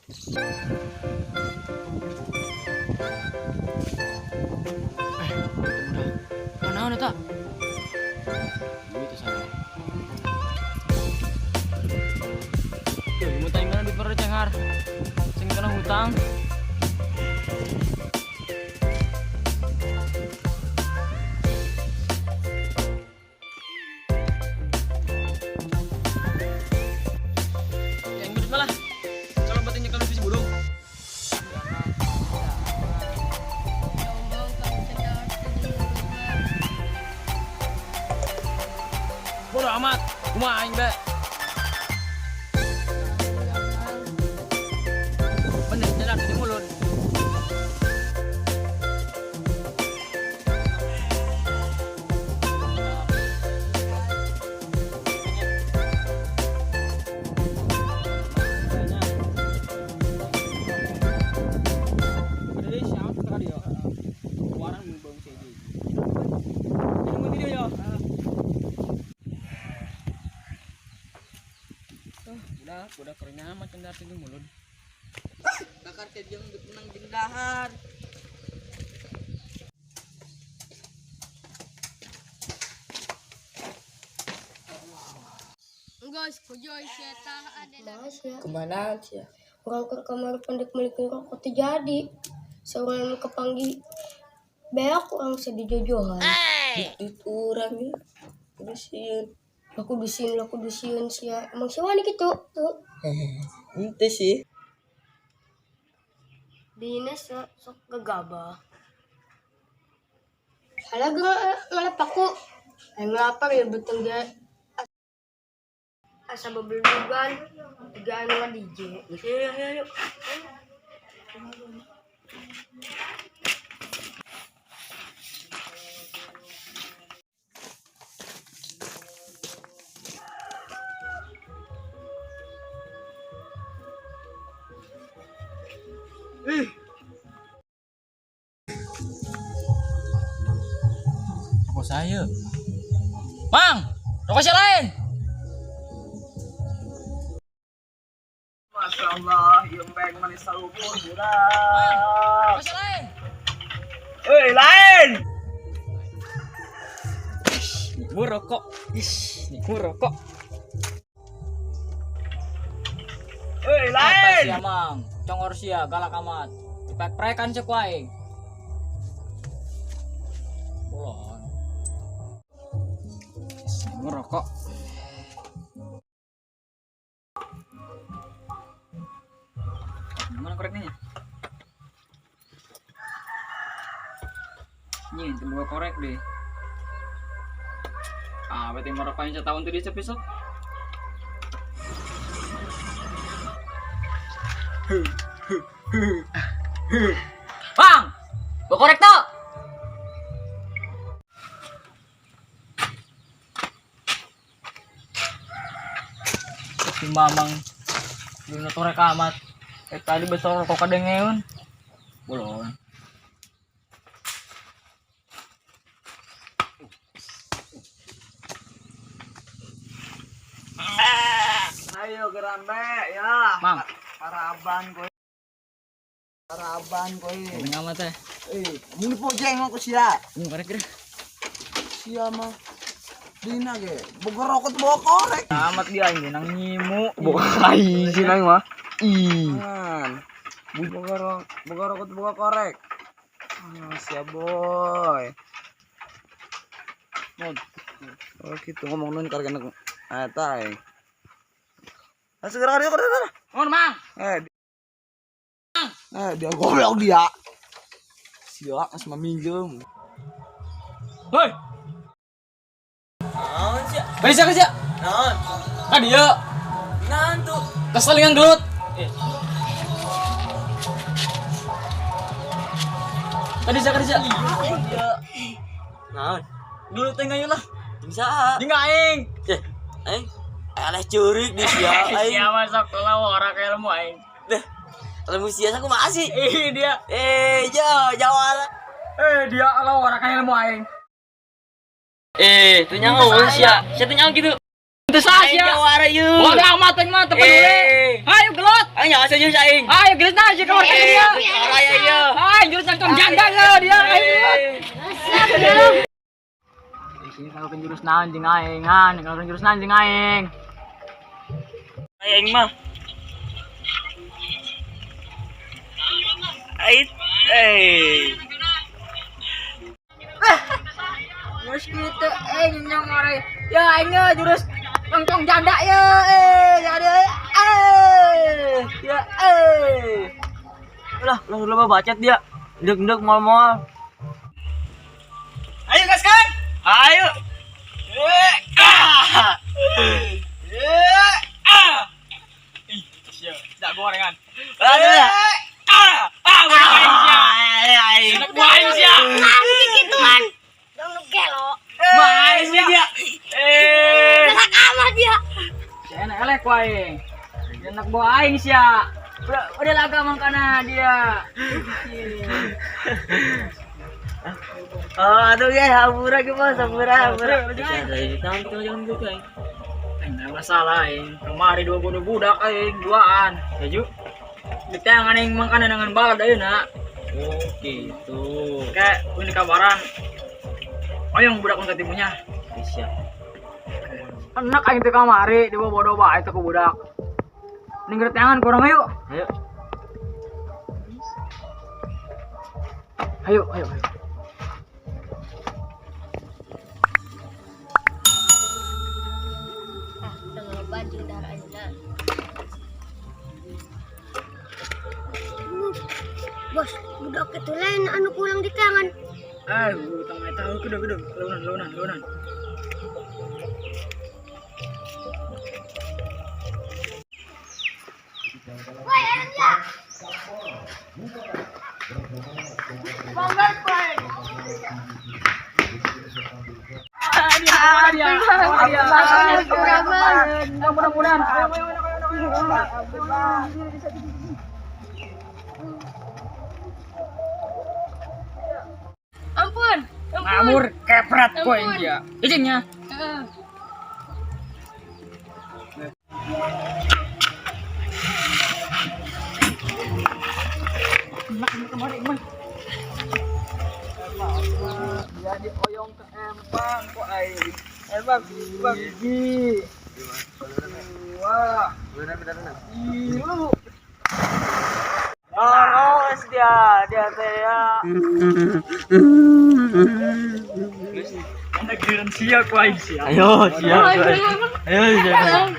Eh, udah. Mana eta? Duit teh sana. Tuh, mau tanya duit baru cengar. Sing kena hutang. Yang duit malah. Kalau batinnya kalau bisi burung. Jombang kamu cendar teh jeung mulut. Bodoh amat. Kumaha aing be? Bener cendar di mulut. Ada siapa tadi ya? Warang bang sini. Ini video ya. Udah kering amat cendar di mulut. Bakar teh jeung menang jeung dahar. Geus kujoy sia tah ada. Mas ya, Kemana sih ya? Urang ke kamar pendek melikeun rokok teu jadi. Saurang nu kapanggih beak urang sedih jojohan. Duit urang ya. Udah sieun. Aku dusin, aku dusin sia. Emang si wani kitu tuh. Ente sih. Dina sok sok gegabah. Halah geus ngalepaku. Aing lapar ya beteng ge. Asa bebeledugan tiga anu nga-DJ. Geus yuk yuk yuk. Rokok saya. Mang, rokok saya lain. Masya Allah, ieu manis salukur budak. Rokok saya lain. Euy, lain. Nih rokok. Ih, nih rokok. Euy, Apa lain. sia, Mang? Congor sia, galak amat. Diprek-prekan cek wae. Bolon. Ih, rokok. Gimana koreknya? Ini tunggu korek deh. Ah, berarti merokoknya setahun tuh dia besok. Bang, bawa korek tuh. Si Mamang belum korek amat. Eh tadi besok rokok kadengeun. Bolon. Ayo gerambe ya. Mang, Paraban kowe. Paraban kowe. ngomong amat teh. Eh, mun dipojeng aku sia. Ini korek deh. Sia mah. Dina ge, boga rokok teu bawa korek. Amat dia ini nang nyimu. Boga kai sih nang mah. Ih. Man. Boga rokok teu boga korek. Ah, sia boy. Mon. Oh gitu ngomong nun karena eta aing. Ah, segera dia segera. Mon, Mang. Eh, dia goblok dia. Sia geus mah minjem. Hoi. Naon sia? Kerja kerja. Naon? Kan dia Naon tuh? keselingan gelut. Eh. Tadi saya kerja. Iya. Naon? Gelut teh ngayu lah. Jeung saha? Jeung aing. Eh, aing eleh ceurik di sia aing. Siapa sok lawa orang kayak ilmu aing. Deh. Ilmu sia aku masih. Ih dia. Eh, jauh, jauh. Eh dia lawa orang kayak ilmu aing. Eh, teu nyaho sia. Sia teu nyaho gitu. Teu sah sia. Jawara yeuh. Bodoh amat aing mah teu peduli. Ayo gelut. Aing asa jurus aing. Ayo gelut nah sia keluar ka dia. Raya ieu. Ayo jurus nangkam janda ge dia. Ayo gelut. Di sini kalau jurus naon jeung aing, han, kalau jurus naon jeung aing. Aing mah. Ait, eh. Jurus kitu nyong ngore. Ya aing ge jurus tongtong janda ya jadi ya Lah, lah lu bacot dia. Ndek-ndek moal-moal. Ayo gaskan. Ayo. Ah. Ah. Ih, sia, tidak gorengan. Ayo. Ah, ah, budak aing sia. Anak buah aing sia. Nanti gituan. Dong nu gelo. Main sia. Eh. Gerak amat dia. Sia enak elek ku aing. Dia anak buah aing sia. Udah laga mangkana dia. Oh, aduh ya, hampura ge bos, hampura, hampura. Aing nggak masalah aing. Kemari dua bodoh budak aing duaan. Setuju? Di tangan aing mangkana dengan balad ayeuna. Oh, gitu. Kayak ini kabaran. Oyong budak nu katimunya. Bisa. Enak aing teh kamari dibawa bodoh bae teh ku budak. Ning tangan kurang ayo. Ayo. Ayo, ayo, ayo. Ah, udah baju darah aja. Bos, budak itu lain anu kurang di tangan. Eh, utang eta kudu kudu launan launan launan. Woi, ada dia. Dia, dia, dia. Mudah-mudahan. Ayo, ayo, ayo, ayo, ayo. Ampun. Ampun. Ngawur kepret kowe Ampun. dia. Izinnya. Heeh. Jadi oyong ke empang kok aing. Empang, bang, hiji. Dua. Tilu. Oh, dia, dia teh ya. Anda giliran sia ku aing sia. Ayo, siap. Ayo, siap.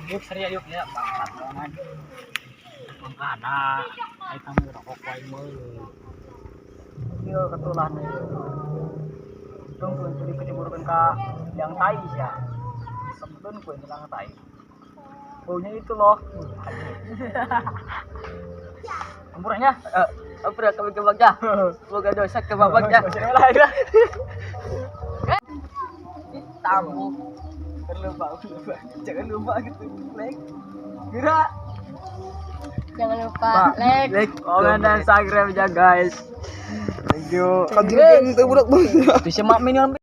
Yuk serius yuk ya bangsat banget. Mangkana, aing tamu rokok ku aing meuleuh. Ieu ketulan ieu. Untung ku tadi keceburkeun ka liang tai sia. Sebetulnya ku liang tai. Baunya itu loh. Ampurannya. Ampura kami ke bagja. Semoga dosa ke bagja. Tamu. Terlupa, lupa. Jangan lupa gitu. Like. Gerak. Jangan lupa like, Like, komen dan subscribe ya guys. Thank you. Kajian teh budak bang. Itu si mak minion.